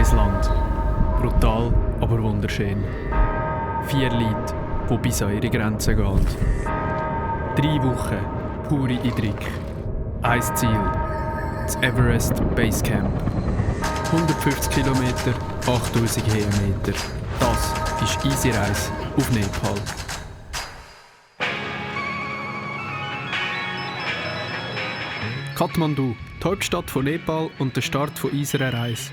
das Land. Brutal, aber wunderschön. 4 Leute, die bis an ihre Grenzen gehen. 3 Wochen, pure Eindrücke. Ein Ziel, das Everest Base Camp. 150 Kilometer, 8000 Höhenmeter. Das ist Easy Reise auf Nepal. Kathmandu, die Hauptstadt von Nepal und der Start von unserer Reise.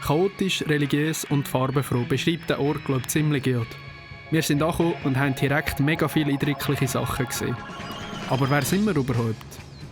Chaotisch, religiös und farbenfroh beschreibt der Ort, glaube ich, ziemlich gut. Wir sind angekommen und haben direkt mega viele eindrückliche Sachen gesehen. Aber wer sind wir überhaupt?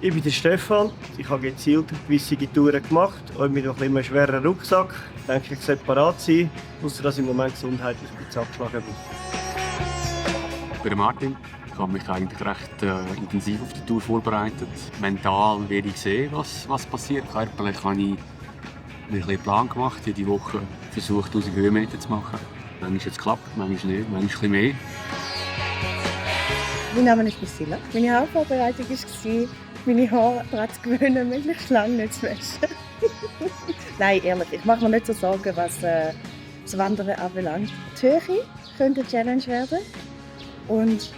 Ich bin der Stefan. Ich habe gezielt gewisse Touren gemacht, auch mit einem schweren Rucksack. Ich denke, ich sollte parat sein, ausser dass ich im Moment gesundheitlich ein bisschen angeschlagen bin. Ich bin Martin. Ich habe mich eigentlich recht intensiv auf die Tour vorbereitet. Mental werde ich sehen, was passiert. Körperlich habe ich mir ein bisschen Plan gemacht. Jede Woche versucht, 1000 Höhenmeter zu machen. Manchmal hat es geklappt, manchmal nicht, manchmal ein bisschen mehr. Mein Name ist Priscilla. Meine Haarvorbereitung war, meine Haare daran zu gewöhnen, möglichst lange nicht zu waschen. Nein, ehrlich, ich mache mir nicht so Sorgen, was das Wandern anbelangt. Die Höhe könnte eine Challenge werden und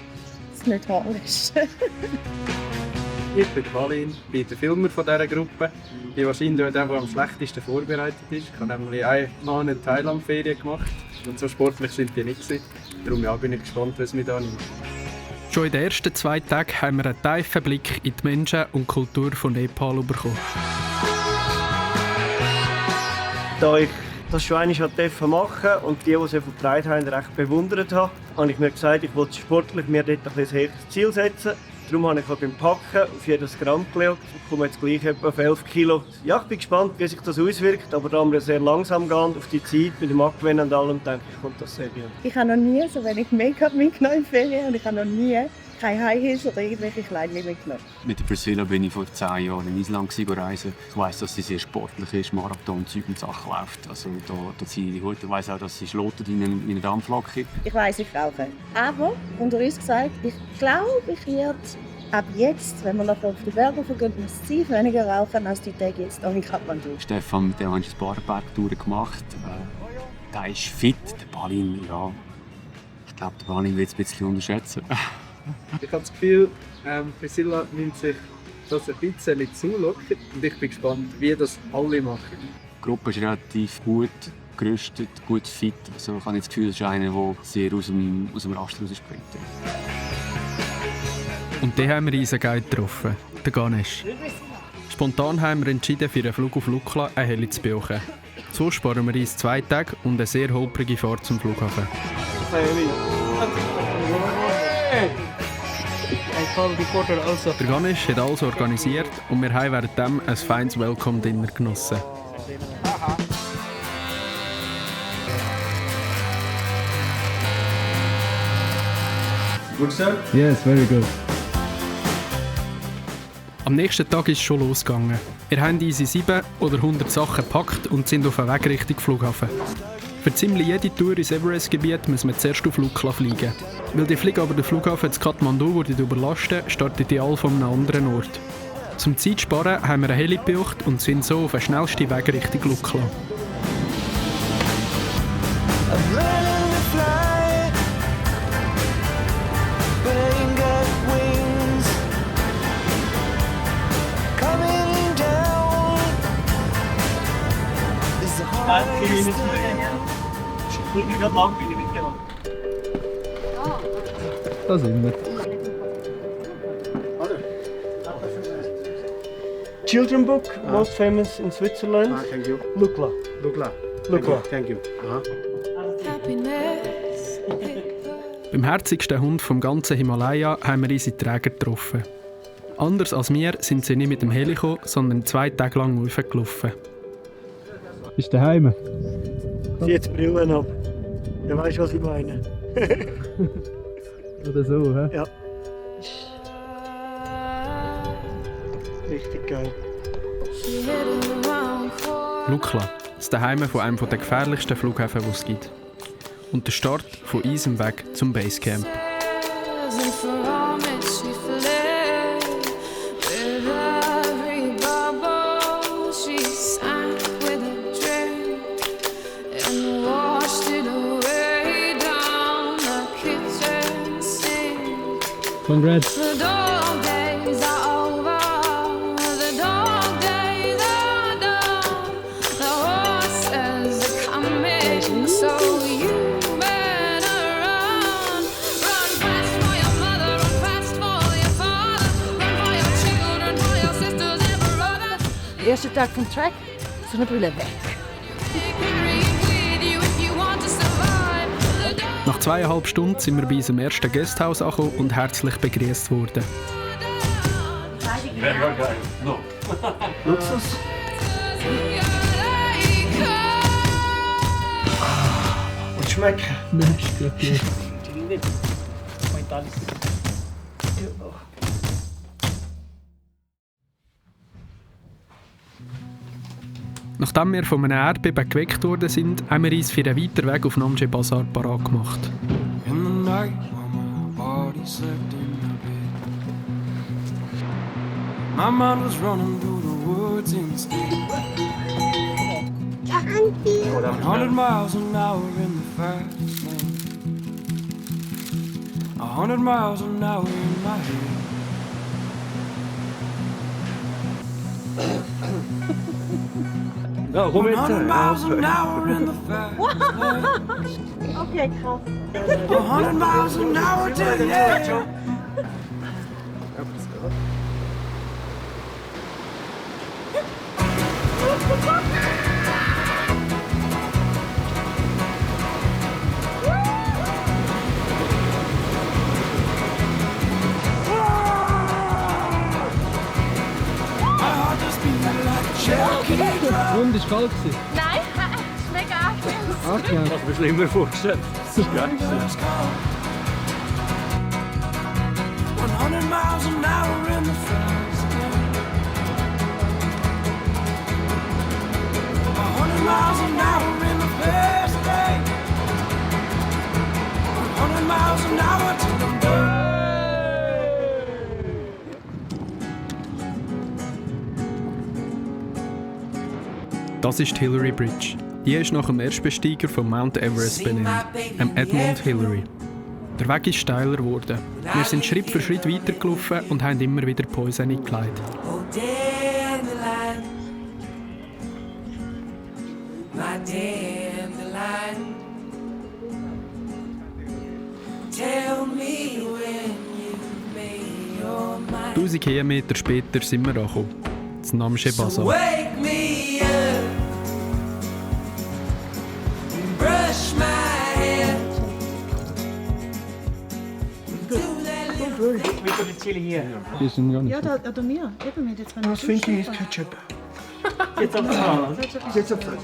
es nicht haarwaschen. Ich bin Valin, bin der Filmer dieser Gruppe. Ich bin wahrscheinlich der, der am schlechtesten vorbereitet ist. Ich habe nämlich einmal eine Thailand-Ferien gemacht und so sportlich sind die nicht. Darum bin ich gespannt, was mich da nimmt. Schon in den ersten 2 Tagen haben wir einen tiefen Blick in die Menschen und Kultur von Nepal bekommen. Da ich das schon einmal machen durfte und die es verbreitet haben, recht bewundert habe ich mir gesagt, ich wollte sportlich mir dort ein höheres Ziel setzen. Darum habe ich auch beim Packen auf jedes Gramm gelegt und komme jetzt gleich etwa auf 11 Kilo. Ja, ich bin gespannt, wie sich das auswirkt, aber da wir sehr langsam gehen auf die Zeit, mit dem Abgewinnen und allem, denke ich, kommt das sehr gut. Ich habe noch nie so wenig Make-up mitgenommen in Ferien und ich habe noch nie keine High Heels oder irgendwelche Kleidchen mitgenommen. Mit der Priscilla bin ich vor 10 Jahren in Island reisen. Ich weiss, dass sie sehr sportlich ist, Marathon-Zeug und Sachen läuft. Also da ziehe ich heute. Ich weiss auch, dass sie schlotet in einer Dampflocke. Ich weiss, ich rauche. Aber, unter uns gesagt, ich glaube, ich werde ab jetzt, wenn wir noch auf die Berge gehen, massiv weniger rauchen als die Tage jetzt auch in Kathmandu. Stefan, mit dem habe ich ein paar Bergtouren gemacht. Der ist fit. Der Balin, ja. Ich glaube, der Balin wird es ein bisschen unterschätzen. Ich habe das Gefühl, Priscilla nimmt sich das ein bisschen zu locker und ich bin gespannt, wie das alle machen. Die Gruppe ist relativ gut gerüstet, gut fit. Also ich habe jetzt das Gefühl, es ist einer, der sehr aus dem Raster rausspringt. Und dann haben wir unseren Guide getroffen, den Ganesh. Spontan haben wir entschieden, für einen Flug auf Lukla ein Heli zu buchen. So sparen wir uns 2 Tage und eine sehr holprige Fahrt zum Flughafen. Der Ganesh hat alles organisiert und wir haben währenddem ein feines Welcome-Dinner genossen. Good, sir? Yes, very good. Am nächsten Tag ist es schon losgegangen. Wir haben unsere 7 oder 100 Sachen gepackt und sind auf dem Weg Richtung Flughafen. Für ziemlich jede Tour ins Everest-Gebiet müssen wir zuerst auf Lukla fliegen. Weil die Flüge aber der Flughafen zu Kathmandu wurde überlastet, startet die alle von einem anderen Ort. Zum Zeitsparen haben wir ein Heli gebucht und sind so auf den schnellsten Weg Richtung Lukla. Da sind wir. Children book, most famous in Switzerland. Thank you. Lukla. Lukla. Lukla. Thank you. Beim herzigsten Hund vom ganzen Himalaya haben wir unsere Träger getroffen. Anders als wir sind sie nicht mit dem Heli gekommen, sondern 2 Tage lang raufgelaufen. Bist du daheim? Zieh jetzt die Brille ab. Du weißt, was ich meine. Oder so, hä? Ja. Richtig geil. Lukla, das Daheim von einem der gefährlichsten Flughäfen, die es gibt. Und der Start von unserem Weg zum Basecamp. Congrats. The dog days are over. The dog days are done. The horses are coming, so you better run. Run fast for your mother, run fast for your father, run for your children, for your sisters and brothers. Der erste Tag vom Track, so eine Brille weg. Carry it with you if you want to survive. The dog Nach 2,5 Stunden sind wir bei unserem ersten Gasthaus angekommen und herzlich begrüßt worden. Luxus. Und schmecken. Nachdem wir von einem Erdbeben geweckt worden sind, haben wir uns für einen weiteren Weg auf Namche Bazaar parat gemacht. In the night when my body slept in my bed, my mind was running through the woods instead. 100 miles an hour in the fast lane, 100 miles an hour in my head. Ja, komm jetzt. 100 miles an hour in the fast lane, Okay, krass. 100 miles an hour to the edge. Und ist kalt gewesen? Nein, es ist mega angenehm. Angenehm. Ich habe mir schlimmer vorgestellt. Das ist geil. 100 miles an hour in the fast lane, 100 miles an hour in the fast lane, 100 miles an hour to the moon. Das ist die Hillary Bridge. Die ist nach dem Erstbesteiger von Mount Everest benannt, Edmund Hillary. Der Weg ist steiler geworden. Wir sind Schritt für Schritt weitergelaufen und haben immer wieder Päusen eingelegt. Oh, dandelion, my dandelion, tell me when you made your mind. 1000 Kilometer später sind wir angekommen. Das Namche Bazaar. Wake me up and brush my hair. Wieder die Chili hier. Die sind gar nicht. Ja, oder mir. Eben, wir jetzt Was finde ich? Ketchup. Jetzt auf Zahn. Jetzt auf Zahn.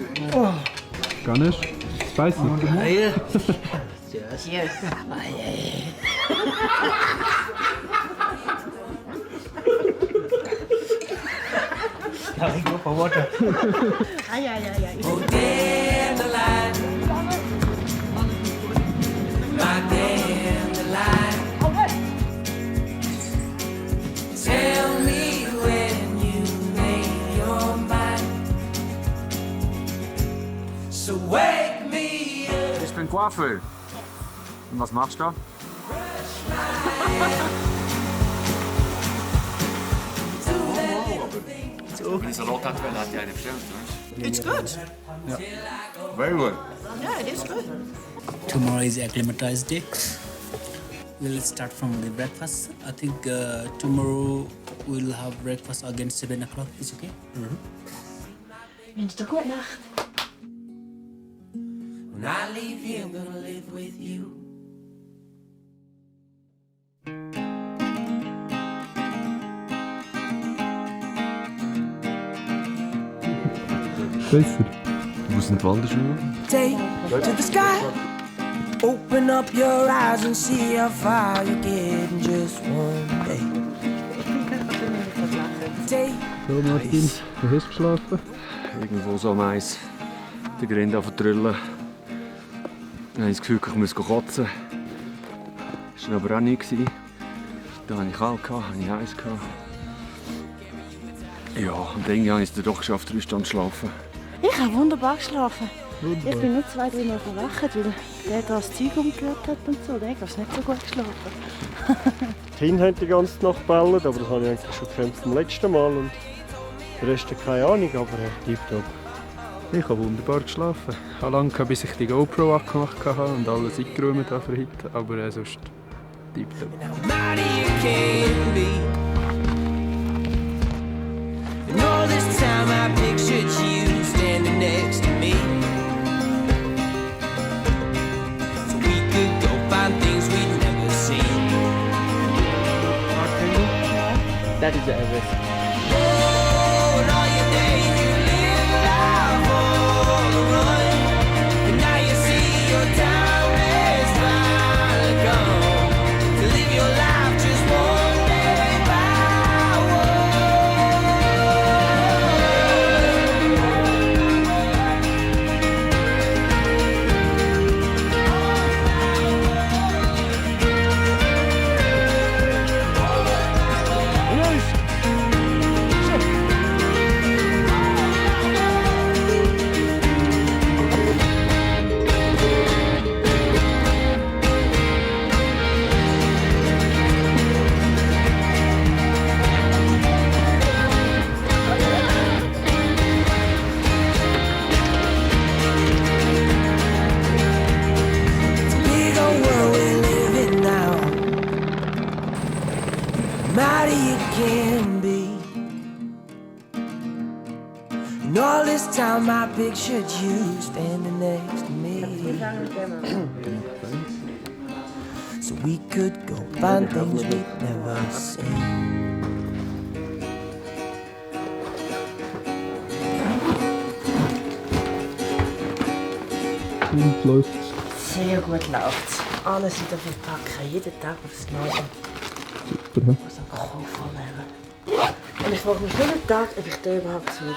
Gar nicht. Spicy. Ja, ich go for water. Ja. Oh, dandelion, my dandelion, tell me when you made your mind. So wake me up. Ich bin Coiffeur. Und was machst du da? Wenn ich Salat hätte, hätte ich einen bestellt. It's good. Very good. Yeah, it is good. Tomorrow is acclimatized day. We'll start from the breakfast. I think tomorrow we'll have breakfast again 7 o'clock. Is okay? Wünsche dir gute Nacht. When I leave here, I'm gonna live with you. Besser. Wo sind die Wanderschuhe? Take to the sky. Open up your eyes and see how far you get in just one day. Take So, Martin, wo hast du geschlafen? Irgendwo so am Eis. Der Grind auf vertrüllen. Ich habe das Gefühl, ich muss kotzen. Das war aber auch nicht. Da hatte ich kalt, hatte ich heiß. Ja, und irgendwie habe ich es doch geschafft, 3 Stunden zu schlafen. Ich habe wunderbar geschlafen. Ich bin nur 2-3 Mal verwacht, weil der da das Zeug umgehört hat und so. Der hat nicht so gut geschlafen. Kinder haben die ganze Nacht gebellt, aber das habe ich eigentlich schon gekämpft vom letzten Mal. Und der Rest keine Ahnung, aber tipptopp. Ich habe wunderbar geschlafen. Ich habe lange, bis ich die GoPro angemacht habe und alles eingeräumt habe für heute, aber sonst tipptopp. Mighty you can be. And all this time I pictured you standing next to me. So we could go find things we'd never seen. That is Everest. Oh, and all your days you live life on the run. And now you see your time is finally gone. To live your life just one day by time I pictured you standing next to me. So we could go find things we'd never seen. Und läuft's. Sehr gut läuft's. Alles wieder verpacken, jeden Tag aufs Neue. Super, Ich muss einen Kohl vornehmen. Und ich frage mich jeden Tag, ob ich den überhaupt zu bin.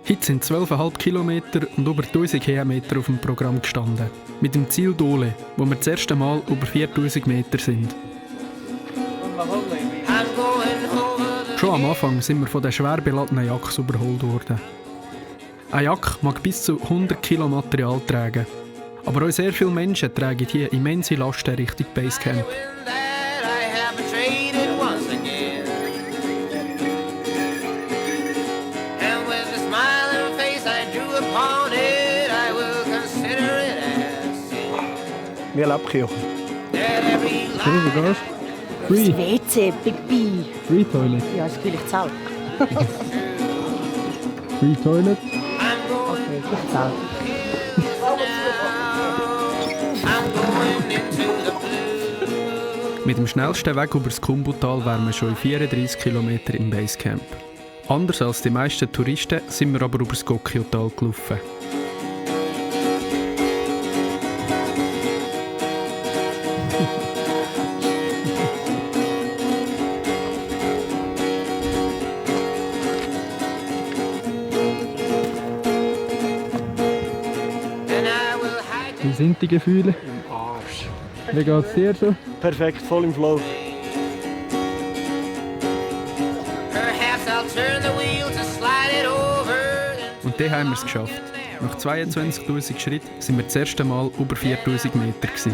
Heute sind 12,5 Kilometer und über 1000 Höhenmeter auf dem Programm gestanden. Mit dem Ziel Dole, wo wir das erste Mal über 4000 Meter sind. Schon am Anfang sind wir von den schwer beladenen Jacks überholt worden. Ein Jack mag bis zu 100 Kilo Material tragen. Aber auch sehr viele Menschen tragen hier immense Lasten Richtung Basecamp. Wir Lebkirche. Wo gehst du? Free. Das WC, Big B. Free Toilet. Ja, das will ich zahlen. Free Toilet. Okay, ich zahle. Mit dem schnellsten Weg über das Kumbutal wären wir schon in 34 Kilometer im Basecamp. Anders als die meisten Touristen sind wir aber über das Gokyo-Tal gelaufen. Wie sind die Gefühle? Im Arsch. Wie geht's dir so? Perfekt, voll im Flow. Und dann haben wir es geschafft. Nach 22'000 Schritten sind wir das erste Mal über 4000 Meter gewesen.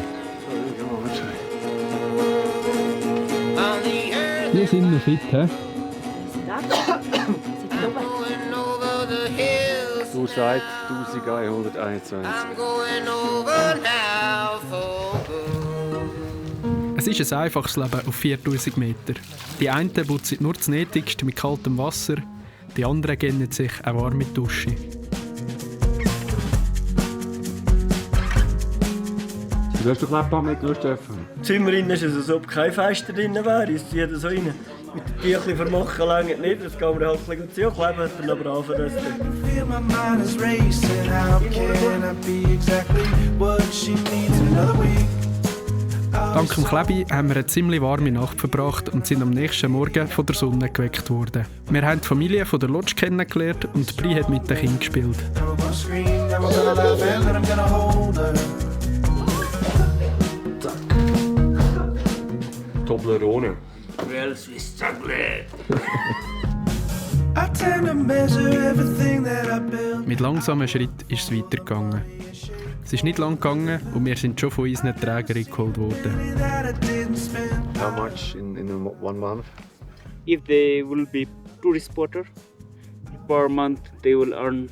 Wir sind noch fit, hä? Du sagst 1121. Es ist ein einfaches Leben auf 4000 Meter. Die einen putzen nur das Nötigste mit kaltem Wasser, die anderen gönnen sich eine warme Dusche. Du hast doch Laptop mitgenommen, Stefan. Im Zimmer innen ist es, als ob kein Fenster drin wäre. Ich ziehe das so rein. Mit den Tüchern vermachen lange nicht. Das kann man halt ein bisschen zukleben, dann aber anverrösten. Feel my mind is racing. How can I be exactly what she needs in another week? Dank dem Klebi haben wir eine ziemlich warme Nacht verbracht und sind am nächsten Morgen von der Sonne geweckt worden. Wir haben die Familie von der Lodge kennengelernt und Bri hat mit den Kindern gespielt. Toblerone. or else we struggle. I tend to measure everything that I build. Mit langsamen Schritten ist es weitergegangen. Es ist nicht lang gegangen und wir sind schon von unseren Trägern eingeholt worden. That I didn't spend. How much in 1 month? If they will be tourist spotter, per month they will earn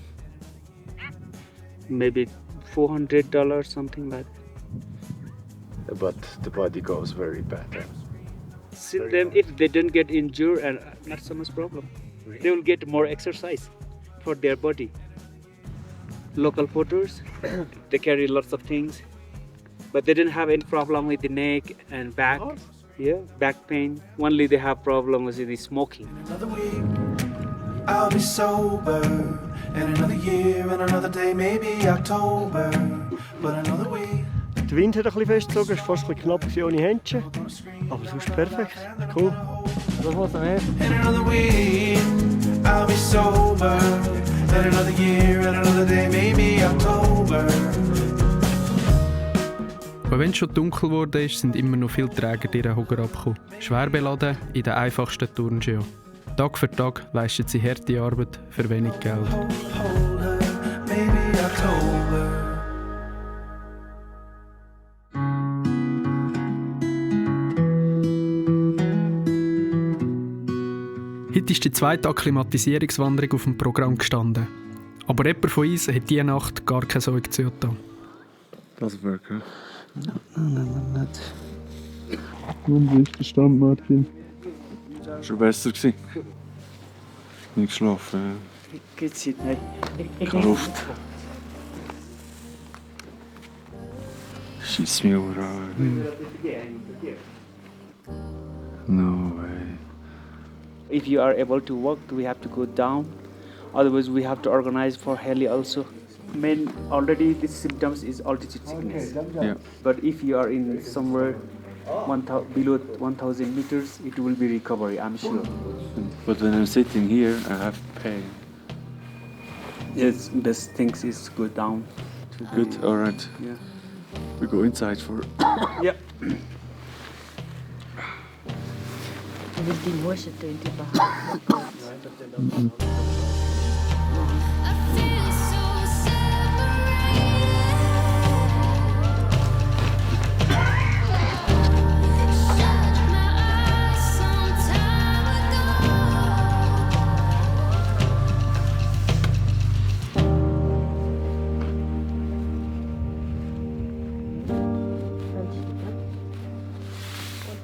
maybe $400, something like that. But the body goes very bad. Still them, if they don't get injured and not so much problem, they will get more exercise for their body. Local porters, they carry lots of things, but they didn't have any problem with the neck and back. Yeah, back pain. Only they have problems with the smoking. Another week, I'll be sober. And another year and another day, maybe October. But another week. Der Wind hat ein bisschen festgezogen, es war fast ein bisschen knapp ohne Händchen. Aber sonst perfekt. Cool. Das war's dann mehr. And another week, I'll be sober. And another year and another day, maybe October. Aber wenn es schon dunkel wurde, sind immer noch viele Träger dieser Hocker abgekommen. Schwer beladen in den einfachsten Turnschuhen. Tag für Tag leisten sie harte Arbeit für wenig Geld. Hold her, maybe October. Heute ist die zweite Akklimatisierungswanderung auf dem Programm gestanden. Aber jemand von uns hat diese Nacht gar keine Sorge zu tun. Doesn't work, huh? No, nicht. Und wie ist der Stand, Martin? Schon besser gewesen. Nicht geschlafen. Keine Luft. Schießt mich auch an. No way. If you are able to walk, we have to go down. Otherwise, we have to organize for heli also. Main already the symptoms is altitude sickness. Yeah. But if you are in somewhere below 1,000 meters, it will be recovery, I'm sure. But when I'm sitting here, I have pain. Yes, best things is go down. Good, alright. Yeah. We go inside for. Yeah. Die Muschel tönt überhaupt nicht.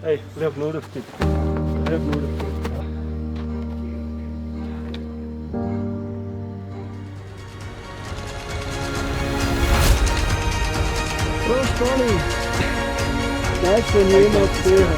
Hey, schau nur auf dich. Schau nur auf dich. Prost, Toni! Das ist schon jemand gesehen.